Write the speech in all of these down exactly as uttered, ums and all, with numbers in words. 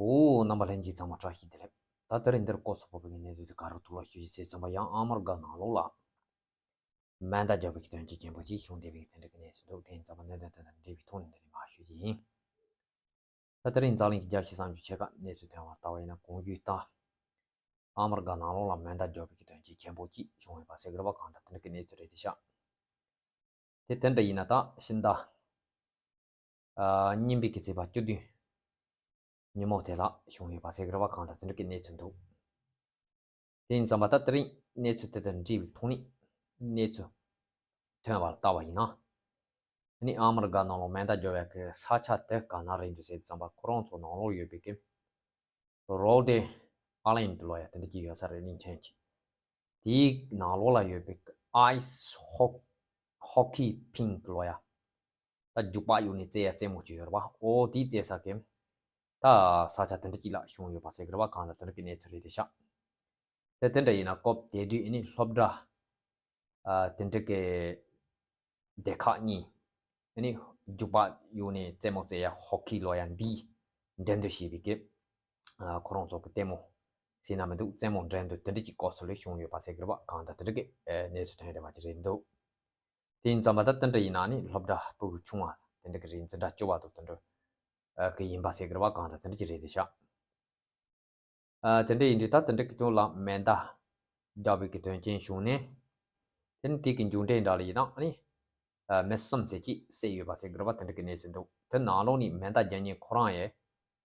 འོ། རྣམ་པ་ལྷན་རྒྱས་ཚང་མ་བཀྲ་ཤིས་བདེ་ལེགས། ད་དེ་རིང་འདིར་སྐོར་སོགས་པོ་བའི་གནས་ཚུལ་དེ་ག་རུ་ཐུག་ལ་ཞུ་ཞིག་ཟེར་ཙམ་པ། ཡང་ཨ་མར་ག་ནང་ལོགས་ལ་མེ་མདའ་རྒྱག་པའི་གི་དོན་རྐྱེན་ཆེན་པོ་ཅིག་བྱུང་བསྡད་པའི་དེ་འདྲ་གི་གནས་ཚུལ་འདུག་དེ་ཡིན་ཙམ་པ་གནད་དོན་དེ་དང་འབྲེལ་བའི་ཐོག་ནས་འདི་ནས་མར་ཞུ་རྒྱུ་ཡིན། ད་དེ་རིང་འཛམ་གླིང་གི་རྒྱལ་སྤྱི་བསམ་བརྗོད་ཆེ་ཁག་གནས་ཚུལ་ཐོན་པར་ལྟ་བ་ཡིན་ན། གོང་ཞུས་ལྟར་ཨ་མར་ག་ནང་ལོགས་ལ་མེ་མདའ་རྒྱག་པའི་གི་དོན་རྐྱེན་ཆེན་པོ་ཅིག་བྱུང་ཡོད་པ་ཟེར་གི་རེད་པ། གང་ལྟར་དེ་འདྲ་གི་གནས་ཚུལ་རེད་དེ་ཤག་དེ་དེ་འདྲ་ཡིན་ན། ད་ཕྱི་ཟླ་ཨ་གཉིས་པའི་གི་ཚེས་པ་བཅུ་བདུན་ཉིན་མོ་དེ་ལ་བྱུང་ཡོད་པ་ཟེར་གི་རེད་པ། གང་ལྟར་དེ་འདྲ་གི་གནས་ཚུལ་འདུག་དེ་ཡིན་ཙམ་པ་ད་དེ་རིང་གནས་ཚུལ་དེ་དང་འབྲེལ་བའི་ཐོག་ནས་གནས་ཚུལ་ཐོན་པར་ལྟ་བ་ཡིན་ན། ཨ་ནི་ཨ་མར་ག་ནང་ལོགས་མེ་མདའ་རྒྱག་ཡག་གི་ས་ཆ་དེ་ག་ན་རེད་འདུག་ཟེར་ཙམ་པ། ཁོ་རང་ཚོ་ནང་ལོགས་ཡོད་པའི་གི་རོ་ཌེ་ཨ་ལན་ཌི་ལོ་ཡ་དེ་འདྲ་ཅིག་ཡོད་ས་རེད། གླིང་ཕྲན་ཅིག་དེའི་ནང་ལོགས་ལ་ཡོད་པའི་ཨའི་སི་ཧོ་ཧོ་ཀི་ཕིང་ལོ་ཡ། ད་རྒྱུག་པ་གཡུག་ནས་རྩེ་ཡ་རྩེད་མོ་ཅིག་ཡོད་རེད་པ། འོ་དེའི་རྩེ་ས་གི་ད་ས་ཆ་དེ་འདྲ་ཅིག་ལ་བྱུང་ཡོད་པ་ཟེར་གི་རེད་པ། གང་ལྟར་དེ་འདྲ་གི་གནས་ཚུལ་རེད་དེ་ཤག་དེ་དེ་འདྲ་ཡིན་ན། སྐབས་དེ་དུས་ཨ་ནི་སློབ་གྲྭ་ཨ་དེ་འདྲ་གི་སྡེ་ཁག་གཉིས་ཨ་ནི་རྒྱུག་པ་གཡུག་ནས་རྩེད་མོ་རྩེ་ཡ་ཧོ་ཀི་ལོ་ཡ་འདིའི་འགྲན་བསྡུར་བྱས་པའི་གི་ཨ་ཁོ་རང་ཚོ་གི་ལྟད་མོ་ཟེར་ན་མི་འདུག་རྩེད་མོ་འགྲན་བསྡུར་དེ་འདྲ་ཅིག་སྐབས་སུ་ལ་བྱུང་ཡོད་པ་ཟེར་གི་རེད་པ། གང་ལྟར་དེ་འདྲ་གི་ཨ་གནས་ཚུལ་ཐོན་བསྡད་པ་ཅིག་རེད་འདུག་དེ་ཡིན་ཙམ་པ་ད་དེ་འདྲ་ཡིན་ན་ནི་སློབ་གྲྭ་ཕྲུ་གུ་ཆུང་བ་དེ་འདྲ་གི་རེད། འཛིན་གྲྭ་བཅུ་པ་དང་དེ་འདྲ་ཨ་གི་ཡིན་པ་ཟེར་གི་རེད་པ། གང་ལྟར་དེ་འདྲ་ཅིག་རེད་དེ་ཤག་ཨ་དེ་འདྲ་ཡིན་དུས་ད་དེ་འདྲ་གི་ཚོ་ལ་མེ་མདའ་རྒྱག་པའི་གི་དོན་རྐྱེན་བྱུང་ནས། དེ་ནི་དེ་གི་མཇུག་འབྲས་འདྲ་ལ་ཡིན་ན་ཨ་ནི་ཨ་མི་གསུམ་ཙམ་ཅིག་བསད་ཡོད་པ་ཟེར་གི་རེད་པ། དེ་འདྲ་གི་གནས་ཚུལ་འདུག་དེ་ནང་ལོགས་ནས་མེ་མདའ་རྒྱག་མཁན་ཁོ་རང་ཡང་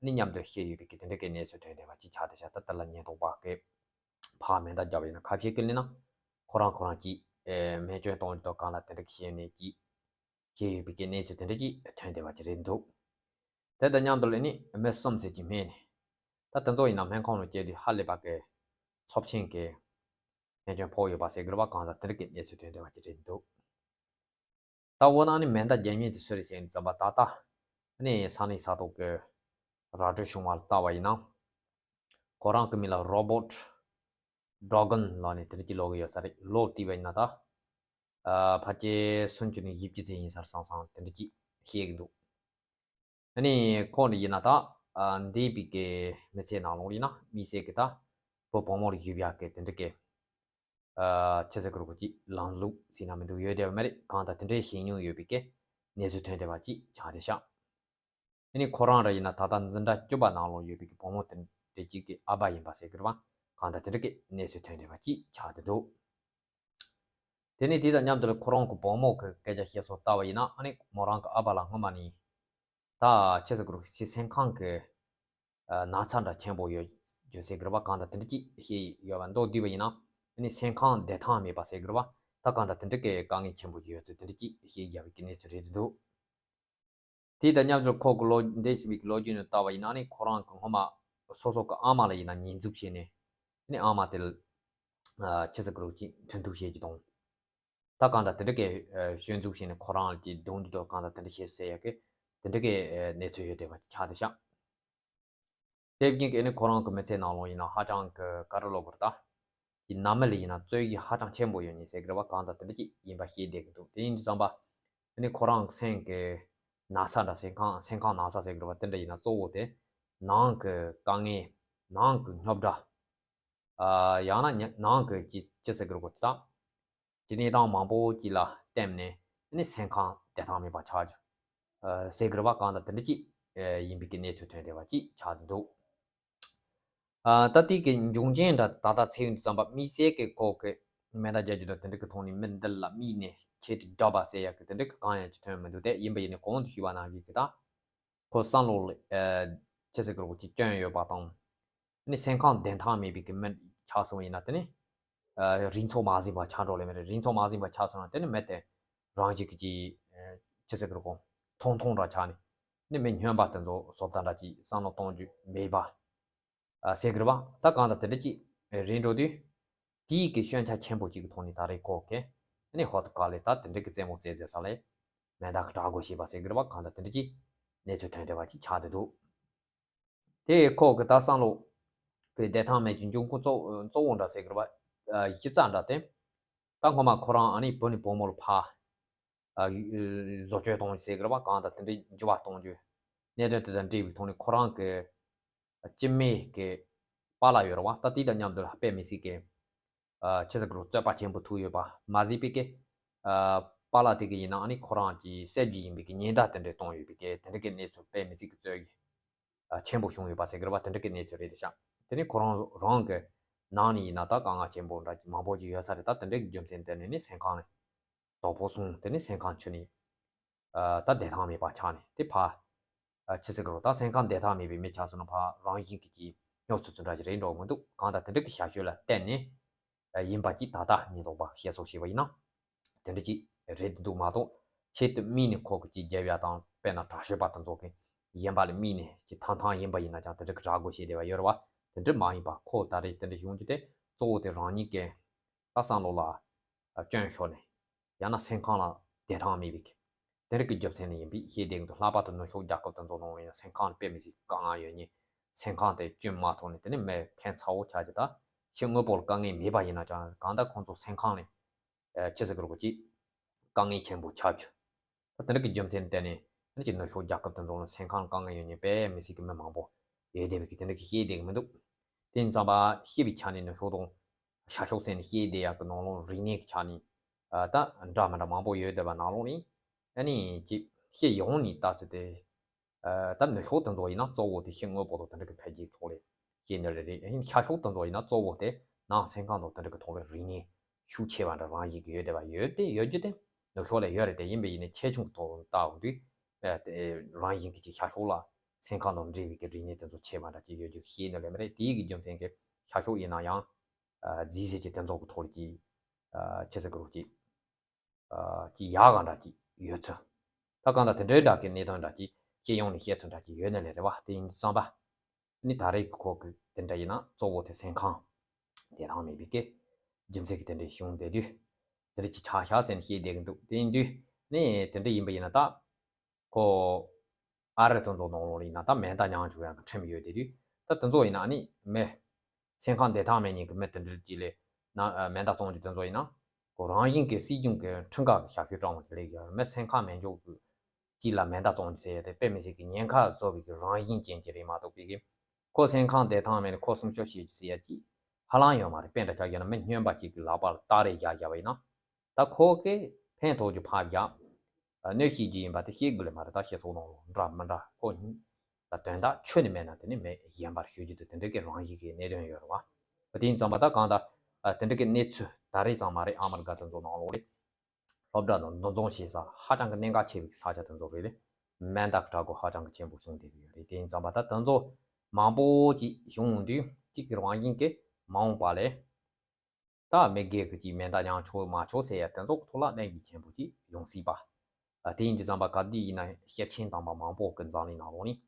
ནི་མཉམ་དུ་བསད་ཡོད་པའི་གི་དེ་འདྲ་གི་གནས་ཚུལ་ཐོན་བསྡད་པ་ཅིག་ཆགས་བསྡད་ཤག་ད་དེ་ལ་ཉེན་རྟོག་པ་གིས་ཕར་མེ་མདའ་རྒྱབ་ཡིན་ན། ཁ་ཤས་ཀྱིས་ལབ་ན་ཁོ་རང་ཁོ་རང་གིས་ཨེ་མེ་སྐྱོན་གཏོང་རྒྱུ་དང་གང་ལ་དེ་འདྲ་གི་བཤད་ནས་ཀྱིས་བཤད་ཡོད་པའི་གི་གནས་ཚུལ་དེ་འདྲ་ཅིག་ཐོན་བསྡད་པ་ཅིག་རེད་འདུག་དེ་དང་མཉམ་དུ་ལ་ནི་མི་གསུམ་ཙམ་ཅིག་རྨས་ནས། ད་དེ་ཚོ་ཡིན་ན་སྨན་ཁང་ལ་བསྐྱལ་དུས་ཧ་ལས་པ་གི་ཚབས་ཆེན་གྱི་ཉེན་སྐྱོན་ཕོག་ཡོད་པ་ཟེར་གི་རེད་པ། གང་ལྟར་དེ་འདྲ་གི་གནས་ཚུལ་ཐོན་བསྡད་པ་ཅིག་རེད་འདུག་ད་འོ་ན་ནི་མེ་མདའ་རྒྱག་མཁན་དེ་སུ་རེད་ཟེར་ནས་ཙམ་པ། ད་ལྟ་ནི་ས་གནས་ས་ཐོག་གི་ར་སྤྲོད་བྱུང་བ་ལ་ལྟ་བ་ཡིན་ན། ཁོ་རང་གི་མིང་ལ་རོ་བོཊ་ཌོ་གན་ལབ་ནས་དེ་འདྲ་ཅིག་ལབ་གི་ཡོད་ས་རེད། ལོ་བལྟས་པ་ཡིན་ན་ད་ཨ་ཕལ་ཆེར་སུམ་ཅུ་ནས་བཞི་བཅུ་ཙམ་ཡིན་ས་རེད་བསམ་བསམ་དེ་འདྲ་ཅིག་བཤད་གི་འདུག་ཨ་ནི་ཁོང་འདི་ཡིན་ན་ད་ཨ་འདས་པའི་གི་མི་ཚེ་ནང་ལོགས་ཡིན་ན་དམིགས་བསལ་གི་ད་བུ་བུ་མོ་ལ་ཞུ་ཡག་གི་དེ་འདྲ་གི་ཨ་ཆི་ཟེར་གི་རེད་གོ། ཅིག་ལམ་ལུགས་ཟེར་ན་མི་འདུག་ཡོད་དེ་མ་རེད། གང་ལྟར་དེ་འདྲའི་བྱེད་མྱོང་ཡོད་པའི་གི་གནས་ཚུལ་ཐོན་བསྡད་པ་ཅིག་ཆགས་བསྡད་ཤག་ཨ་ནི་ཁོ་རང་ར་ཡིན་ན་ད་ལྟ་འཛིན་གྲྭ་བཅུ་པ་ནང་ལོགས་ཡོད་པའི་གི་བུ་མོ་དེ་འདྲ་ཅིག་གི་ཨ་ཕ་ཡིན་པ་ཟེར་གི་རེད་པ། གང་ལྟར་དེ་འདྲ་གི་གནས་ཚུལ་ཐོན་བསྡད་པ་ཅིག་ཆགས་བསྡད་འདུག་དེ་ནས་དེ་དང་མཉམ་དུ་ཁོ་རང་གི་བུ་མོ་གི་སྐད་ཆ་བཤད་སྲོལ་ལྟ་བ་ཡིན་ན། ཨ་ནི་མོ་རང་གི་ཨ་ཕ་ལ་སྔོན་མ་ནས་ད་ཆི་ཟེར་གི་རེད་གོ། སི་སེམས་ཁམས་ཀྱི་ཨ་ན་ཚ་འདྲ་ཆེན་པོ་ཡོད་རྒྱུ་ཟེར་གི་རེད་པ། གང་ལྟར་དེ་འདྲ་ཅིག་བཤད་ཡོད་པ་མདོར་བསྡུས་པ་ཡིན་ན། ཨ་ནི་སེམས་ཁམས་བདེ་ཐང་མེད་པ་ཟེར་གི་རེད་པ། ད་གང་ལྟར་དེ་འདྲ་གི་དཀའ་ངལ་ཆེན་པོ་ཡོད་ཚུལ་དེ་འདྲ་ཅིག་བཤད་བཞག་པའི་གི་གནས་ཚུལ་རེད་འདུག་དེ་དང་མཉམ་དུ་ཁོ་གི་ལོ་འདས་ཟིན་པའི་གི་ལོ་རྒྱུས་ནང་ལྟ་བ་ཡིན་ན། ཨ་ནི་ཁོ་རང་གི་སྔོན་མ་སོ་སོ་གི་ཨ་མ་ལ་ཡིན་ན་ཉེས་འཛུགས་བྱས་ནས། ཨ་ནི་ཨ་མ་དེ་ལ་ཨ་ཆི་ཟེར་གི་རེད་གོ། ཅིག་འཁྲུན་ཐུག་བྱེད་རྒྱུ་དང་། ད་གང་ལྟར་དེ་འདྲ་གི་ཨ་སྐྱོན་འཛུགས་བྱས་ནས་ཁོ་རང་ལ་ཅིག་རྡུང་རྒྱུ་དང་གང་ལྟར་དེ་འདྲ་བྱེད་ཟེར་ཡག་གི་དེ་འདྲ་གི་ཨ་གནས་ཚུལ་ཡོད་བསྡད་པ་ཆགས་བསྡད་ཤག་དེ་བཞིན་གྱི་ཨ་ནི་ཁོ་རང་གི་མི་ཚེ་ནང་ལོགས་ཡིན་ན་ཧ་ཅང་གི་ག་རེ་ལབ་དགོས་རེད། ད་ཀྱི་ནང་མི་ལ་ཡིན་ན་རྩོད་གཞི་ཧ་ཅང་ཆེན་པོ་ཡོད་མཁན་ཟེར་གི་རེད་པ། གང་ལྟར་དེ་འདྲ་ཅིག་ཡིན་པ་ཤེས་བསྡད་ཀྱི་འདུག་དེ་ཡིན་དུས་ཙམ་པ་ཨ་ནི་ཁོ་རང་སེམས་ཀྱི་ན་ཚ་འདྲ། སེམས་ཁམས་སེམས་ཁམས་ན་ཚ་ཟེར་གི་རེད་པ། དེ་འདྲ་ཡིན་ན་གཙོ་བོ་དེ་ནང་གི་དཀའ་ངལ། ནང་གི་རྙོག་དྲ། ཨ་ཡང་ན་ཉ་ནང་གི་ཅི་ཅི་ཟེར་གི་རེད་གོ། ཅི་ད་ཀྱི་གནས་སྟངས་མང་པོ་ཅིག་ལ་བརྟེན་ནས་ཨ་ནི་སེམས་ཁམས་བདེ་ཐང་མེད་པ་ཆགས་རྒྱུ་ཨ་ཟེར་གི་རེད་པ། གང་ལྟར་དེ་འདྲ་ཅིག་ཨ་ཡིན་པའི་གི་གནས་ཚུལ་ཐོན་བསྡད་པ་ཅིག་ཆགས་བསྡད་འདུག་ཨ་ད་དེ་གི་འབྱུང་རྐྱེན་འདྲ་ད་ལྟ་ཚེ་ཡོད་དུས་ཙམ་པ་དམིགས་བསལ་གི་ཁོ་གི་མེ་མདའ་རྒྱག་རྒྱུ་དང་དེ་འདྲ་གི་ཐོག་ནས་མི་འདི་ལ་དམིགས་ནས་ཁྱེད་ཀྱི་དགྲ་པ་ཟེར་ཡག་གི་དེ་འདྲ་གི་གང་ཡང་ཅིག་ཐོན་མི་འདུག་དེ་ཡིན་པ་ཡིན་ནས་གོང་དུ་ཞུས་པ་ནང་བཞིན་གི་ད་ཁོ་བསམ་བློ་ལ་ཨ་ཅི་ཟེར་གི་རེད་གོ། ཅིག་སྐྱོན་ཡོད་པ་དང་། ཨ་ནི་སེམས་ཁམས་བདེ་ཐང་མེད་པའི་གི་མི་ཆགས་སོང་བ་ཡིན་ན། དེ་ནི་ཨ་རིགས་ཚོགས་མ་ཟིན་པ་ཆགས་འགྲོ་ལེ་མེད་རེད། རིགས་ཚོགས་མ་ཟིན་པ་ཆགས་སོང་ན་དེ་ནི་མི་དེ་རང་བཞིན་གྱིས་ཅིག་ཨ་ཅི་ཟེར་གི་རེད་གོ། ཐུང་ཐུང་འདྲ་ཆགས་ནས། ཨ་ནི་མི་སྨྱོན་པ་དེ་ཚོ་བཟོ་ལྟ་འདྲ་ཅིག་བསམ་བློ་གཏོང་རྒྱུ་མེད་པ་ཨ་ཟེར་གི་རེད་པ། ད་གང་ལྟར་དེ་འདྲ་ཅིག་རེད་འགྲོ་དུས། དེའི་གི་སྐྱོན་ཆ་ཆེན་པོ་ཅིག་གི་ཐོག་ནས་ད་རེས་ཁོ་གི་ཨ་ནི་ཧོ་ཏི་ཀ་ལེ་ད་དེ་འདྲ་གི་རྩེད་མོ་རྩེ་རྩེ་ས་ལས་མེ་མདའ་གི་དྲག་དགོས་ཞེས་པ་ཟེར་གི་རེད་པ། གང་ལྟར་དེ་འདྲ་ཅིག་གནས་ཚུལ་ཐོན་བསྡད་པ་ཅིག་ཆགས་བསྡད་འདུག་དེ་ཁོ་གི་ད་བསམ་བློ་གི་བདེ་ཐང་མེད་ཀྱི་འབྱུང་ཁུངས་གཙོ་གཙོ་བོ་འདྲ་ཟེར་གི་རེད་པ། ཨ་གཞི་རྩ་འདྲ་དེ། ད་སྔོན་མ་ཁོ་རང་ཨ་ནི་བུ་ནས་བུ་མོ་ལ་ཕར་ཨ་བཟོ་བཅོས་གཏོང་རྒྱུ་ཟེར་གི་རེད་པ། གང་ལྟར་དེ་འདྲའི་འགྱུར་བ་གཏོང་རྒྱུ་གནད་དོན་དེ་དང་འབྲེལ་བའི་ཐོག་ནས་ཁོ་རང་གི་ སྐྱེ་མེད་ཀྱི་པཱ་ལགས་ཡོད་རེད་བ། ད་དེ་དང་མཉམ་དུ་ལ་དཔེ་མི་སྲིད་ཀྱི་ཨ་ཆི་ཟེར་དགོས་རེད། རྩོད་པ་ཆེན་པོ་ཐུག་ཡོད་པ་མ་ཟད་པའི་ཀྱི་ཨ་པཱ་ལགས་དེ་གི་ཡིན་ན་ཨ་ནི་ཁོ་རང་གི་སྲས་རྒྱུད་ཡིན་པའི་ཀྱི་ཉེན་བརྡ་དེ་འདྲ་གཏོང་ཡོད་པའི་ཀྱི་དེ་འདྲ་གི་གནས་ཚུལ་དཔེ་མི་སྲིད་ཀྱི་རྩོད་ཀྱི་ཨ་ཆེན་པོ་བྱུང་ཡོད་པ་ཟེར་གི་རེད་བ། དེ་འདྲ་གི་གནས་ཚུལ་རེད་དེ་ཤག་དེ་ནི་ཁོ་རང་རང་གི་ནང་ནས་ཡིན་ན་ད་དཀའ་ངལ་ཆེན་པོ་འདྲ་མང་པོ་ཅིག་ཡོད་ས་རེད། ད་དེ་འདྲ་གི་རྒྱུ་མཚན་དེ་ནས་ནི་སེམས་ཁམས་ནས་དོག་པོ་སོང་། དེ་ནས་སེམས་ཁམས་ཆུ་ནས་ཨ་ད་བདེ་ཐང་མེད་པ་ཆགས་ནས་དེ་ཕ་ཨ་ཆི་ཟེར་གི་རོ། ད་སེམས་ཁམས་བདེ་ཐང་མེད་པའི་མི་ཆགས་སོང་ན་ཕ་རང་བཞིན་གྱི་ཀྱི་སྨྱོ་ཚུལ་ཚུལ་འདྲ་ཅིག་རེད་འགྲོ་མི་འདུག་གང་ལྟར་དེ་འདྲ་གི་བྱ་སྤྱོད་ལ་བརྟེན་ནས་ཨ་ཡིན་པ་ཅིག་ད་ལྟ་ཉེན་རྟོག་པ་བཤད་སོགས་བྱས་པ་ཡིན་ན་དེ་འདྲ་ཅིག་རེད་འདུག་མ་གཏོགས་ཆེད་དུ་དམིགས་ནས་ཁོ་གི་ཅིག་རྒྱབ་ཡ་དང་དཔེར་ན་དྲག་ཤོས་པ་དེ་ཚོ་གི་ཡིན་པ་ལ་དམིགས་ནས་ཅིག་ཐང་ཐང་ཡིན་པ་ཡིན་ན་ཀྱང་དེ་འདྲ་གི་དྲག་དགོས་བྱས་བསྡད་པ་ཡོད་རེད་བ། དེ་འདྲ་མ་ཡིན་པ་ཁོ་ད་རེས་དེ་འདྲ་བྱུང་རྒྱུ་དེ་གཙོ་བོ་དེ་རང་ཉིད་ཀྱི་ད་བསམ་བློ་ལ་སྐྱོན་ཤོར་ནས་ཡང་ན་སེམས་ཁམས་ལ་བདེ་ཐང་མེད་པའི་དེ་རིགས་ཀྱི་རྒྱུ་མཚན་ནས་ཡིན་པས་ཤེས་བསྡད་འདུག་ལྷག་པར་དུ་ནུབ་ཕྱོགས་རྒྱལ་ཁབ་དེ་ཚོ་ནང་ལ་ཡང་སེམས་ཁམས་དཔེ་མི་སྲིད་དཀའ་ངལ་ཡོད་མཁན། སེམས་ཁམས་དེ་སྐྱོན་མ་ཐོག་ནས་དེ་ནི་མི་ཁྱད་མཚར་བོ་ཆགས་ཀྱི། ད་ཕྱི་དངོས་པོ་ལ་དཀའ་ངལ་མེད་པ་ཡིན་ན་ཀྱང་གང་ལྟར་ཁོང་ཚོ་སེམས་ཁམས་ལ་ཨ་ཅི་ཟེར་དགོས་རེད་གོ་ཅིག་དཀའ་ངལ་ཆེན་པོ་ཆགས་རྒྱུ། ད་དེ་འདྲ་གི་རྒྱུ་མཚན་བརྟེན་ནས་ཨ་ནི་ཅིག་ནུབ་ཕྱོགས་རྒྱལ་ཁབ་དེ་ཚོ་ལ་སེམས་ཁམས་དཀའ་ངལ་ཡོད་མཁན་དཔེ་མི་སྲིད་ཀྱི་མི་མང་པོ་ཡོད་བསྡད་པའི་གི་དེ་འདྲ་གི་ཤེས་བསྡད་གི་མི་འདུག་དེ་ཡིན་ཙང་པ་ཤེས་པའི་ཆ་ནས་ནུབ་ཕྱོགས་དང་ཤར་ཕྱོགས་ཟེར་ནས་ཤེས་བསྡད་ཡག་གི་ནང་ལོགས་རིག་གནས་ཀྱི་ཆ་ནས་ཨ་ད་འདྲ་མི་འདྲ་མང་པོ་ཡོད་བསྡད་པ་ནང་ལོགས་ནས་ཨ་ནི་ཅིག་ཤེས་ཡོང་ནས་ལྟ་ཚུལ་དེ། ཨ་ད་ནུབ་ཕྱོགས་དེ་ཚོ་ཡིན་ན་གཙོ་བོ་དེ་ཕྱི་དངོས་པོ་དང་དེ་འདྲ་གི་འཕེལ་རྒྱས་ཐོག་ལས་སྐྱེས་ནི་རེད། ཨ་ནི་ཤར་ཕྱོགས་དེ་ཚོ་ཡིན་ན་གཙོ་བོ་དེ་ནང་སེམས་ཁམས་དང་དེ་འདྲ་གི་ཐོག་ལས་རིག་གནས་ཤུགས་ཆེ་བ་འདྲ་རང་བཞིན་གྱི་ཡོད་བསྡད་པ་ཡོད་དེ་ཡོད་རྒྱུ་དེ་ནུབ་ཕྱོགས་ལ་ཡོད་རེད། དེ་ཡིན་པ་ཡིན་ནའི་ཆེ་ཆུང་གི་ཐོག་ལ་བལྟ་འོང་དུས་ཨ་དེ་རང་བཞིན་གྱི་ཅིག་ཤར་ཕྱོགས་ལ་སེམས་ཁམས་དང་འབྲེལ་བའི་གི་རིག་གནས་དེ་ཚོ་ཆེ་བ་འདྲ་ཅིག་ཡོད་རྒྱུ་ཤེས་ནི་ལས་མ་རེད། དེའི་གི་རྒྱུ་མཚན་གྱིས་ཤར་ཕྱོགས་ཡིན་ན་ཡང་ཨ་རྫིག་ཟེར་གྱི་དེ་ཚོ་གི་ཐོག་ལ་ཅིག་ཨ་ཅི་ཟེར་དགོས་རེད་ཅིག་ཨ་ཅིག་ཡག་ག་འདྲ་ཅིག་ཡོད་ཚུལ། ད་གང་ལྟར་དེ་འདྲའི་འདྲ་གི་གནད་དོན་འདྲ་ཅིག་སྤྱི་ཡོངས་ནས་བཤད་ཚུལ་འདྲ་ཅིག་ཡོད་ནི་ལས་རེད་བ། དེ་ཡིན་དུས་ཙམ་པ་ནི་ད་རེས་ཁོ་གི་དེ་འདྲ་ཡིན་ན་གཙོ་བོ་དེ་སེམས་ཁམས་བདེ་ཐང་མེད་པའི་སྐད་རྒྱུ་མཚན་གྱི་དེ་འདྲའི་བྱུང་བསྡད་དུས་དེ་འདྲ་ཅིག་ཆགས་ཤག་ཟེར་ནས་བཤད་བསྡད་ཀྱི་འདུག་དེ་ཡིན་དུས་ནི་དེ་འདྲ་ཡིན་པ་ཡིན་ན་ད། ཁོ་ཨ་རི་དེ་ཚོ་ནང་ལོགས་ལ་ཡིན་ན་ད་མེ་མདའ་མྱངས་བཅུག་ཡག་གི་ཁྲིམས་ཡོད་དེ་དུས་ད་དེ་ཚོ་ཡིན་ན་ཨ་ནི་མི་སེམས་ཁམས་བདེ་ཐང་མེད་མཁན་གྱི་མི་དེ་འདྲ་ཅིག་ལ་ན་ཨ་མེ་མདའ་བཙོང་རྒྱུ་དེ་ཚོ་ཡིན་ན་ཁོ་རང་བཞིན་གྱི་སྲིད་སྐྱོང་གི་ཁྲིམས་ཁང་གི་ཞབས་ཞུ་སྤྲང་བ་ཅིག་ལས་ཀྱི་མི་སེམས་ཁམས་མེད་མཁན་གྱི་ཅིག་ལ་མེ་མདའ་བཙོང་རྒྱུ་ཟེར་ཡ་དེ་དཔེ་མི་སྲིད་ཀྱི་ཉེན་ཁ་བཟོ་བའི་གི་རང་བཞིན་ཅན་ཅིག་རེད་མ་གཏོགས་པའི་གི་ཁོ་སེམས་ཁམས་བདེ་ཐང་མེད་ནས་ཁོ་སྲུང་སྐྱོབ་བྱེད་རྒྱུ་ཟེར་ཡ་ཅིག་ཧ་ལམ་ཡོད་མ་རེད། དཔེ་འདྲ་ཆ་བཞག་ན་མི་སྨྱོན་པ་ཅིག་གི་ལག་པ་ལ་སྟ་རེ་བཞག་བཞག་པ་ཡིན་ན། ད་ཁོ་གིས་ཕན་ཐོགས་རྒྱུ་ཕབ་བཞག་གནོད་བྱེད་རྒྱུ་ཡིན་པ་དེ་ཤེས་དགོས་ལེ་མ་རེད། ད་སྤྱི་ཚོགས་ནང་ལ་འདྲ་མི་འདྲ་ཁོ་ལ་དོན་དག་ཁྱོན་ནས་མེད་ན་དེ་ནི་མི་གཞན་པར་ཤོད་རྒྱུ་དེ་དེ་འདྲ་གི་རང་བཞིན་གྱི་གནད་དོན་ཡོད་རེད་བ། དེ་ཡིན་ཙང་པ་ད་གང་ལྟར་དེ་འདྲ་གི་གནས་ཚུལ་ད་རེས་ཙམ་མ་རེད། ཨ་མི་རི་ཀ་དེ་ཚོ་ནང་ལོགས་ལ་སློབ་གྲྭ་དང་འདུ་འཛོམས་བྱེད་ས་ཧ་ཅང་གི་གནད་འགག་ཆེ་བའི་ས་ཆ་དེ་ཚོ་རེད་ལེ། མེ་མདའ་གི་དྲག་རྒོལ་ཧ་ཅང་གི་ཆེན་པོ་བྱུང་བསྡད་ཀྱི་ཡོད་རེད། དེ་ཡིན་ཙང་པ་ད་དེ་ཚོ་མང་པོ་ཅིག་བྱུང་དུས་གཅིག་གི་རང་བཞིན་གྱི་མ་འོངས་པ་ལས། ད་མི་སྒེར་གྱི་ཅིག་མེ་མདའ་མྱངས་ཆོག་མ་ཆོག་ཟེར་ཡ་དེ་ཚོ་གི་ཐོག་ལ་གནད་འགག་ཆེན་པོ་ཅིག་ཡོང་སྲིད་པ། ཨ་དེ་ཡིན་དུས་ཙམ་པ་ག་དུས་ཡིན་ན་ཞབས་ཆེན་དམ་པ་མང་པོ་གི་འཛམ་གླིང་ནང་ལོགས་ནས་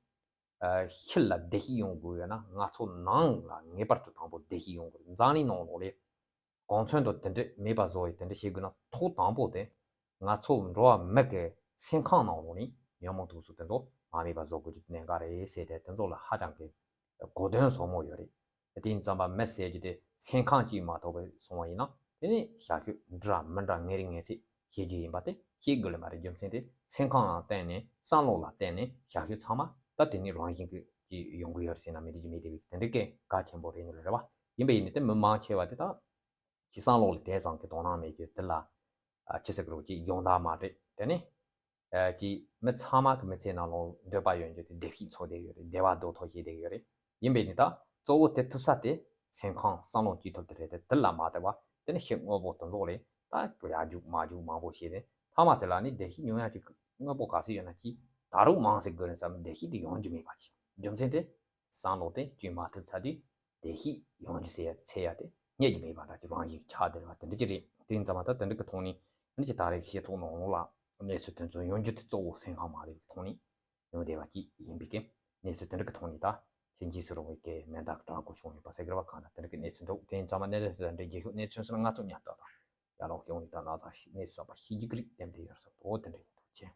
ཨ་ཕྱི་ལ་བདེ་སྐྱིད་ཡོང་དགོས་ཡོད་ན་ང་ཚོ་ནང་ལ་ངེས་པར་དུ་དང་པོ་བདེ་སྐྱིད་ཡོང་དགོས། འཛམ་གླིང་ནང་ལོགས་ལ་གོ་མཚོན་དང་དེ་འདྲ་མེད་པ་བཟོ་ཡི་དེ་འདྲ་བྱེད་དགོས་ན་ཐོག་དང་པོ་དེ་ང་ཚོ་འགྲོ་བ་མི་གི་སེམས་ཁམས་ནང་ལོགས་ནས་ཉོན་མོངས་དུག་གསུམ་དེ་ཚོ་མ་མེད་པ་བཟོ་དགོས་རྒྱུ་གནད་འགག་རེད་ཟེར་ཏེ་དེ་ཚོ་ལ་ཧ་ཅང་གི་གོ་དོན་ཟབ་མོ་ཡོད་རེད། དེ་ཡིན་ཙམ་པ་མི་ཟེར་རྒྱུ་དེ་སེམས་ཁམས་གཅིག་མ་གཏོགས་པའི་སོང་བ་ཡིན་ན་དེ་ནི་བྱ་སྤྱོད་འདྲ་མི་འདྲ་ངན་རིགས་ངན་ཚད་བྱེད་རྒྱུ་ཡིན་པ་དེ་ཤེས་དགོས་ལེ་མ་རེད། རྒྱུ་མཚན་དེ་སེམས་ཁམས་ལ་བརྟེན་ནས་བསམ་བློ་ལ་བརྟེན་ནས་བྱ་སྤྱོད་ཚང་མ་ད་དེ་ནི་རང་བཞིན་གྱིས་ཡོང་གི་ཡོད་རེད་ཟེར་ན་མི་འགྲིག་རྒྱུ་མེད་དེ་བས་དེ་འདྲའི་གལ་འགངས་ཆེན་པོ་རེད་ནི་རེད་བ། ཡིན་པ་ཡིན་ནི་དེ་མི་མང་ཆེ་བ་དེ་དག་ཀྱི་བསམ་བློ་ལ་དེ་ཙམ་གྱི་དོ་སྣང་མེད་རྒྱུ་དེ་ལ་ཨ་ཅི་ཟེར་གི་རེད་ཅིག་ཡོང་ཐབས་མ་རེད། དེ་ནི་ཨ་ཅིག་མི་ཚང་མ་གི་མི་ཚེ་ནང་ལོགས་འདོད་པ་ཡོད་རྒྱུ་དེ་བདེ་སྐྱིད་འཚོལ་བསྡད་ཡོད་རེད། བདེ་བ་རྡོག་ཐོ་བྱེད་བསྡད་ཡོད་རེད། ཡིན་པས་ནི་ད་གཙོ་བོ་དེ་ཐུབ་ས་དེ་སེམས་ཁམས་བསམ་བློ་སྐྱིད་ཐུབ་དེ་རེད་དེ། དེ་ལ་མ་བལྟས་པ་དེ་ནི་ཕྱི་དངོས་པོ་དེ་ཚོ་ལས་ད་ཡར་རྒྱུག་མར་རྒྱུག་མང་པོ་བྱས་ཏེ་མཐའ་མ་དེ་ལ་ནི་བདེ་སྐྱིད་མྱོང་ཡ་ཅིག་དངོས་པོ་ག་ཚོད་ཡོད་ན་ཅིག་ད་རུང་མང་ཟེར་དགོས་རེད་བསམ་བདེ་སྐྱིད་དེ་ཡོང་རྒྱུ་མེད་པ་ཅིག་རྒྱུ་མཚན་དེ་བསམ་བློ་དེ་བཅོས་མ་ཐུབ་ཚར་དུས། བདེ་སྐྱིད་ཡོང་རྒྱུ་ཟེར་ཡ་ཚད་ཡ་དེ་རྙེད་རྒྱུ་མེད་པ་འདྲ་ཅིག་རང་བཞིན་ཆགས་བསྡད་པ་དེ་འདྲ་ཅིག་རེད། དེ་ཡིན་ཙང་མ་ད་དེ་འདྲ་གི་ཐོག་ནས་ཨ་ནི་ཅིག་ད་རེས་སྤྱི་ཚོགས་ནང་ལ་གནས་ཚུལ་དེ་ཚོ་ཡོང་རྒྱུ་དེ་གཙོ་བོ་སེམས་ཁམས་མ་རེད་པའི་ཐོག་ནས་ཡོང་བསྡད་པ་ཅིག་ཡིན་པའི་ཀྱི་གནས་ཚུལ་དེ་འདྲ་གི་ཐོག་ནས་ད་ཕྱིན་ཅི་སུ་རུང་བའི་ཀྱི་མེ་མདའ་དྲག་པོ་བྱུང་ཡོད་པ་ཟེར་གི་རེད་བ། གང་ལྟར་དེ་འདྲ་གི་གནས་ཚུལ་འདུག་དེ་ཡིན་ཙང་མ་གནས་ཚུལ་དེ་འདྲ་རྒྱལ་ཁབ་གནས་ཚུལ་སོགས་ང་ཚོ་ཉར་ཐག་དང་ཡར་ལོག་ཡོང་ནས་ད་ན་ཚ་གནས་ཚུལ་གསར་པ་ཤེས་རྒྱུ་གི་རིགས་དེ་འདྲ་ཡོད་ས་འདུག་དེ་འདྲ་ཡིན་འདུག་ཅེས།